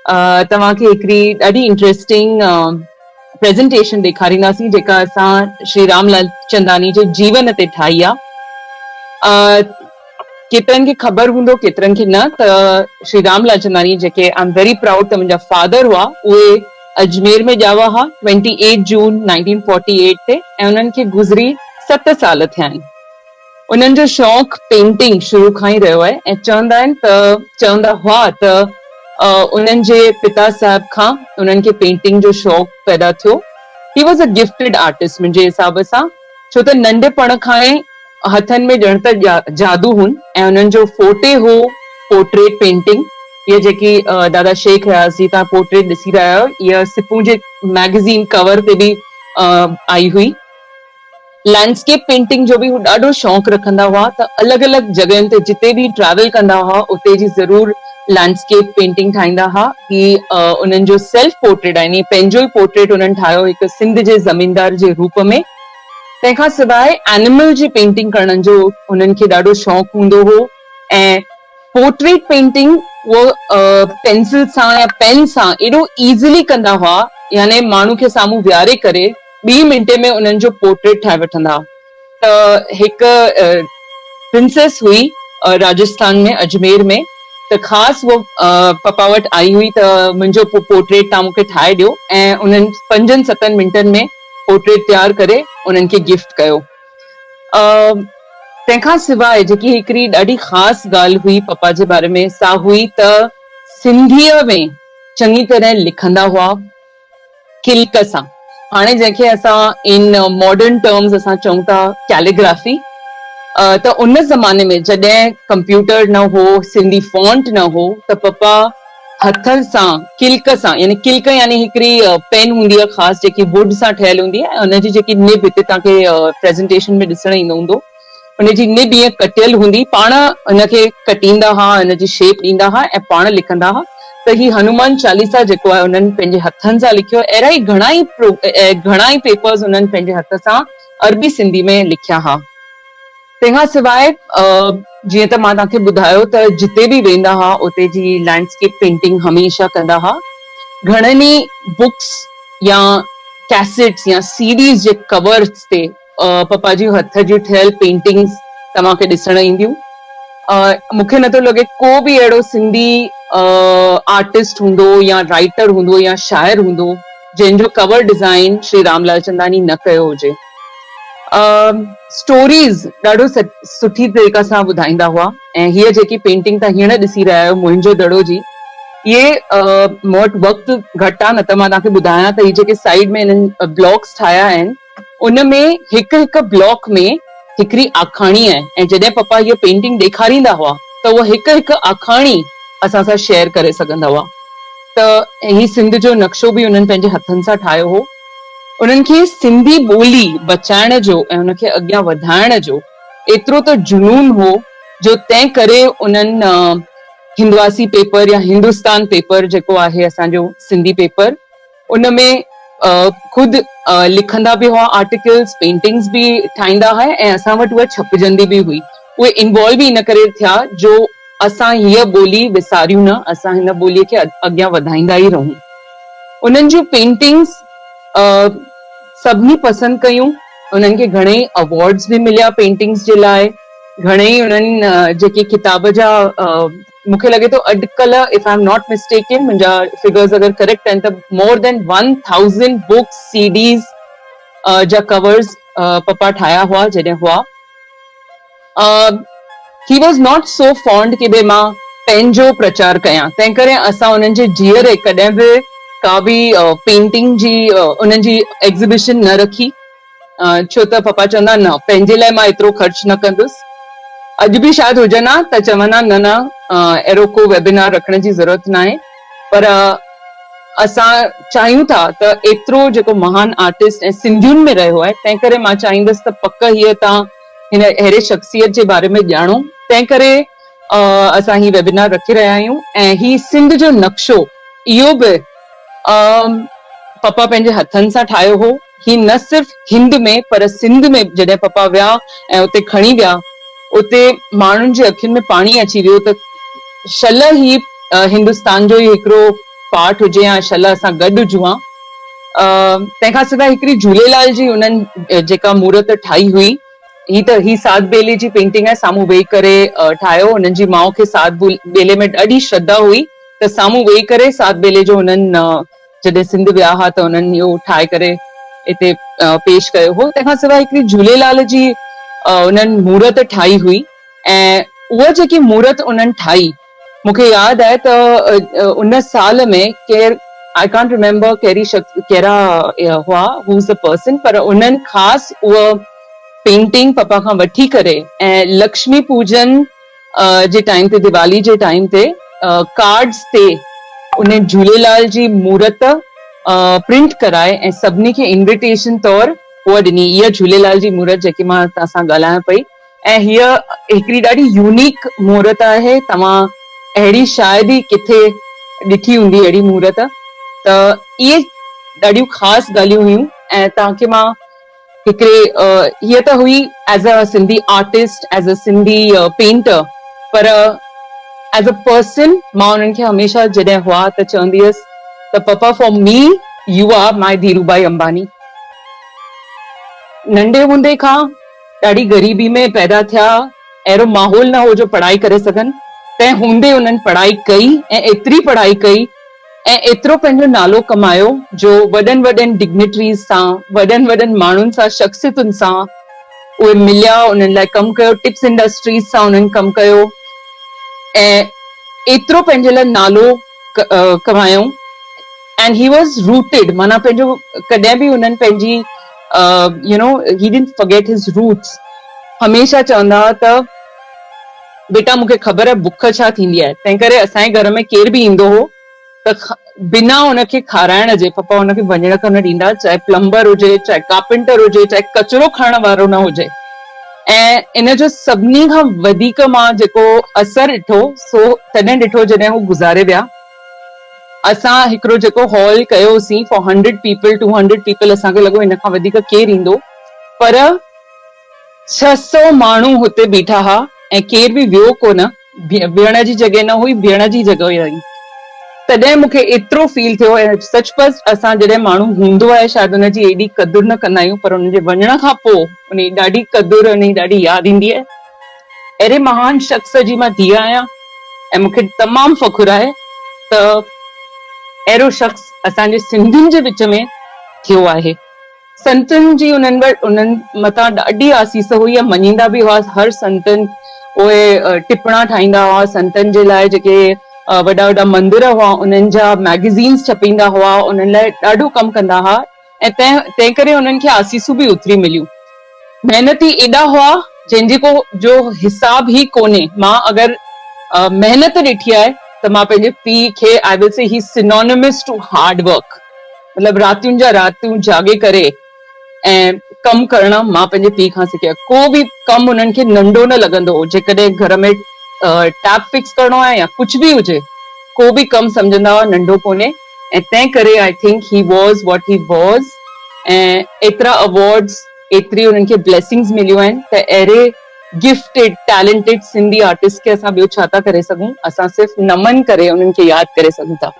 توهان کي هڪڙي ڏاڍي انٽريسٽنگ پريزنٽيشن ڏيکارينداسين جيڪا اسان شري رام لال چنداني جي جيون تي ٺاهي آ. ڪيترن کي خبر هوندو ڪيترن کي نه ته شري رام لال چنداني جيڪي I am very proud ته منهنجا فادر هئا اهي اجمير ۾ ڄاوا ها 28 جون 1948 تي ۽ انهن کي گذري ست سال ٿيا آهن. انهن جو شوق پينٽنگ شروع کان ئي رهيو آهي ۽ چوندا آهن ته چوندا هئا ته انهن جي پتا صاحب کان انهن کي پينٽنگ جو شوق پيدا ٿيو. He was a gifted artist منهنجي حساب سان ڇو ته ننڍپڻ کان ئي هٿن ۾ ڄڻ ته جادو هن ۽ انهن جو فورٽي هو پورٽريٽ پينٽنگ. هيء جيڪي دادا شيخ رياض جي توهان پورٽريٽ ڏسي رهيا آهيو هيء سپون جي مئگزين ڪور تي به آئي هئي. لينڊسڪيپ پينٽنگ جو به هو ڏاڍو شوق رکندا هئا ته الڳ الڳ جڳهين تي جتي به ٽريول ڪندا هئا اتي جي ضرور لينڊسڪيپ پينٽنگ ٺاهيندا هئا. هي انهن جو سيلف پورٽريٽ آهي يعني پنهنجو ئي پورٽريٽ انهن ٺاهيو هڪ سنڌ جي زميندار جي روپ ۾. تنهن کان سواء اينيمل جي پينٽنگ ڪرڻ جو انهن کي ڏاڍو شوق هوندو هو ۽ پورٽريٽ پينٽنگ اهو پينسل سان يا پين سان ايڏو ايزلي ڪندا هئا يعني ماڻهو کي سامهون ويهاري ڪري ٻي منٽي ۾ انهن جو پورٽريٽ ٺاهي وٺندا ته هڪ پرنسيس هئي راجسٿان ۾ اجمير ۾ ته خاص هوء پپا وٽ آئي هئي ته منهنجو پورٽريٽ توهان مون کي ٺاهي ڏيو ۽ انهن پنجن ستن منٽن ۾ پورٽريٽ تيار ڪري انهن کي گفٽ ڪيو. تنهن کان سواء جيڪي هڪڙي ڏاڍي خاص ڳالهه هئي پپا جي باري ۾ سا هئي ته سنڌيء ۾ چڱي طرح لکندا هئا. ڪلڪ سان هاڻي جنهن کي اسان ان ماڊرن ٽرمز اسان چئون ٿا ڪيليگرافي ته ان زماني ۾ جڏهن ڪمپيوٽر نه هو سنڌي فونٽ نه هو ته پپا هٿن سان ڪلڪ سان يعني ڪلڪ يعني هڪڙي پين هوندي آهي خاص جيڪي ووڊ سان ٺهيل هوندي آهي ان جي جيڪي نب هتي توهان کي پريزنٽيشن ۾ ڏسڻ ايندو هوندو ان جي نب ائين ڪٽيل هوندي، پاڻ ان کي ڪٽيندا ها، ان جي شيپ ڏيندا ها ۽ پاڻ لکندا ها ته هي هنومان چاليسا جيڪو آهي انهن پنهنجي هٿن سان لکيو. اهڙا ئي گهڻا ئي گهڻا ئي پيپرز انهن پنهنجي هٿ سان عربي سنڌي ۾ لکيا ها. تنهن کان سواء جيئن ته مان توهان کي ٻڌايو ته جتي به ويندا ها اتي جي لينڊسڪيپ پينٽنگ هميشه ڪندا ها. گهڻن ئي بڪس يا ڪيسيٽس يا سي ڊيز جي ڪورز تي پپا جون هٿ جون ٺهيل پينٽنگز توهان کي ڏسڻ اينديون. مون کي نٿو لڳي ڪو به اهڙو سنڌي آرٽسٽ هوندو يا رائيٽر هوندو يا شاعر هوندو جنهن جو ڪور ڊزائين شري رام لالچنداني نه ڪيو هجي. اسٽوريز ڏاڍو سٺي طريقي سان ٻڌائيندا هئا ۽ هيء جيڪي پينٽنگ توهان هينئر ڏسي رهيا آهيو موهن جو دڙو جي اهي مون وٽ وقت گهٽ آهي نه ته مان توهان کي ٻڌايان ته هي جيڪي سائيڊ ۾ هنن بلاڪس ٺاهيا آهن ان ۾ هڪ هڪ بلاڪ ۾ هڪڙي آکاڻي آهي ۽ جڏهن پپا هيء پينٽنگ ڏيکاريندا هئا ته اها هڪ هڪ آکاڻي اسان سان شيئر ڪري سگهندا هئا ته هي سنڌ جو نقشو به انهن پنهنجي هٿن سان ٺاهيو هو. انهن کي سنڌي ٻولي بچائڻ جو ۽ ان کي اڳيان وڌائڻ جو ايترو ته جنون هو جو تنهن ڪري انهن هندواسي پيپر يا هندستان پيپر جيڪو آهي اسان جو سنڌي پيپر ان ۾ خود لکندا به هئا آرٽيڪلز، پينٽنگز به ٺاهيندا هئا ۽ اسان وٽ اها ڇپجندي به هئي. اهي انوالو ئي ان ڪري ٿيا جو اسان هيء ٻولي وساريون نه، اسان هن ٻوليء کي اڳيان وڌائيندا ئي رهون. انهن جون پينٽنگز سڀني پسند ڪيون، انهن کي گهڻئي اوارڊز به مليا پينٽنگز جي لاء، گهڻئي انهن جيڪي ڪتاب جا مون کي لڳي ٿو اڄڪلهه if I am not mistaken منهنجا فگرز اگر ڪريڪٽ آهن ته more than one thousand books C Ds جا ڪورز پپا ٺاهيا هئا جڏهن هئا he was not so fond ڪي ڀئي مان پنهنجو پرچار ڪيان تنهن ڪري اسان انهن جي جيئري ڪڏهن به ڪا به پينٽنگ جي انهن جي ايگزيبيشن نه رکي ڇو ته پپا چوندا نه پنهنجي لاء مان ايترو خرچ نه ڪندس. اڄ به شايد هجن ها ته چون ها نه نه اهڙو ڪو ويبينار رکڻ جي ضرورت ناهي پر اسان چاهيون ٿا ته ايترو جيڪو مهان آرٽسٽ ۽ سنڌين ۾ رهيو آهي تنهن ڪري مان چاهيندس ته پڪ هيء توهان هن اهڙي شخصيت جي باري ۾ ڄاڻو تنهن ڪري اسان هي ويبينار رکي رهيا آهيون ۽ هي سنڌ جو نقشو اهو به پپا پنهنجي هٿن سان ٺاهيو هو. هي نه صرف هند ۾ پر سنڌ ۾ جڏهن پپا ويا ۽ اتي کڻي ويا اتي ماڻهن جي اکين ۾ پاڻي اچي ويو ته شل هي هندستان جو ئي هڪڙو پارٽ هجي ها شل اسان گڏ هجون ها. تنهن کان سواء هڪڙي جهوليلال جي انهن جيڪا مورت ٺاهي هئي، هي ته هي ساڌ ٻيلي جي پينٽنگ آهي، سامهون ويهي ڪري ٺاهيو، انهن جي ماء کي ساڌ ٻيلي ۾ ڏاڍي شرڌا هئي ته سامهون ويهي ڪري ساڌ ٻيلي جو انهن جڏهن سنڌ ويا ها ته انهن اهو ٺاهي ڪري هتي پيش ڪيو هو. تنهن کان سواء هڪڙي جهوليلال جي انهن مورت ٺاهي هئي ۽ اها جيڪي مورت انهن ٺاهي مون کي ياد آهي ته ان سال ۾ ڪير I can't remember ڪهڙي شخص ڪهڙا هئا هو از the person پر انهن خاص اها پينٽنگ پپا کان وٺي ڪري ۽ لڪشمي پوجن جي ٽائيم تي ديوالي جي ٽائيم تي ڪارڊز تي ان جهوليلال جي مورت پرنٽ ڪرائي ۽ سڀني کي انويٽيشن طور اها ڏني. اها جهوليلال جي مورت جيڪي مان توهان سان ڳالهايان پئي ۽ هيء هڪڙي ڏاڍي يونيڪ مورت آهي. توهان اهڙي شايد ئي ڪٿي ڏٺي هوندي اهڙي مورت. ته اهي ڏاڍيون خاص ڳالهيون هيون ۽ توهان کي مان هڪڙي هيء ته هئي as a Sindhi artist, as a Sindhi painter, per as a person مان انهن کي هميشه جڏهن هئا ته چوندي هيس ته papa for me you are my Dhirubhai Ambani. ننڍي هوندي کان ڏاڍي غريبي ۾ پيدا ٿيا، اهڙو ماحول نه هو جو پڙهائي ڪري سگهن، تنهن هوندي انهن پڙهائي ڪئي ۽ ايتري پڙهائي ڪئي ۽ ايترو پنهنجو نالو ڪمايو جو وڏن وڏن ڊگنيٽريز سان، وڏن وڏن ماڻهن سان، شخصيتن سان اهي مليا، انهن لاء ڪم ڪيو، ٽپس انڊسٽريز سان انهن ڪم ڪيو ۽ ايترو پنهنجي لاء نالو ڪمايائون اينڊ he was rooted معنيٰ پنهنجو ڪڏهن به انهن پنهنجي you know he didn't forget his roots هميشه چوندا هئا ته بيٽا مون کي خبر آهي بک ڇا ٿيندي آهي تنهن ڪري اسان جي گهر ۾ ڪير به ايندو هو ته بنا ان کي کارائڻ جي پپا ان کي وڃڻ کان نه ڏيندا چاهي پلمبر هجي چاهي ڪارپينٽر هجي چاهي ڪچرو کڻڻ وارو نه هجي ۽ ان جو سڀني کان وڌيڪ مان جيڪو اثر ڏٺو سو تڏهن ڏٺو جڏهن هو گذاري ويا اسان هڪڙو جيڪو هال ڪيوسين for hundred people two hundred people اسان کي لڳو ان کان وڌيڪ ڪير ايندو پر 600 ماڻهو هتي بيٺا ها ۽ ڪير به ويو ڪونه، ويهڻ جي جڳهه نه هئي، بيهڻ جي جڳهه هئي. تڏهن مون کي ايترو فيل ٿيو ۽ سچ پچ اسان جڏهن ماڻهو هوندو آهي شايد ان جي ايڏي قدر نه ڪندا آهيون پر ان جي وڃڻ کان پوء ان جي ڏاڍي قدر ان جي ڏاڍي ياد ايندي آهي. اهڙي مهان شخص جي مان ڌيء آهيان ۽ مون کي تمام فخر آهي ته اهڙو شخص اسان جي سنڌين جي وچ ۾ ٿيو آهي. سنتن جي انهن وٽ انهن مٿان ڏاڍي آسيس هئي ۽ مڃيندا به هئا هر سنتن اهي ٽپڻا ٺاهيندا هئا سنتن جي لاء جيڪي وڏا وڏا مندر هئا انهن جا ميگزينز ڇپيندا هئا انهن لاء ڏاڍو ڪم ڪندا هئا ۽ تنهن تنهن ڪري انهن کي آسيسون به اوتري مليون محنتي ايڏا هئا جنهن جي ڪو جو حساب ئي ڪونهي مان اگر محنت ڏٺي آهي ته مان پنهنجي پيء کي I will say he synonymous to hard work مطلب راتين جا راتيون جاڳي ڪري ۽ ڪم ڪرڻ مان پنهنجي پيء کان سکيو آهي. ڪو به ڪم انهن کي ننڍو نه لڳندو هو. جيڪڏهن گهر ۾ ٽيپ فڪس ڪرڻو آهي يا ڪجهه به هجي ڪو به ڪم سمجهندا هئا ننڍو ڪونهي ۽ تنهن ڪري I think he was what he was ۽ ايترا اوارڊز ايتري انهن کي بليسنگز مليون آهن ته اهڙي گفٽيڊ ٽيلنٽيڊ سنڌي آرٽسٽ کي اسان ٻيو ڇا ٿا ڪري سگهون اسان صرف نمن ڪري انهن کي ياد ڪري سگهون ٿا.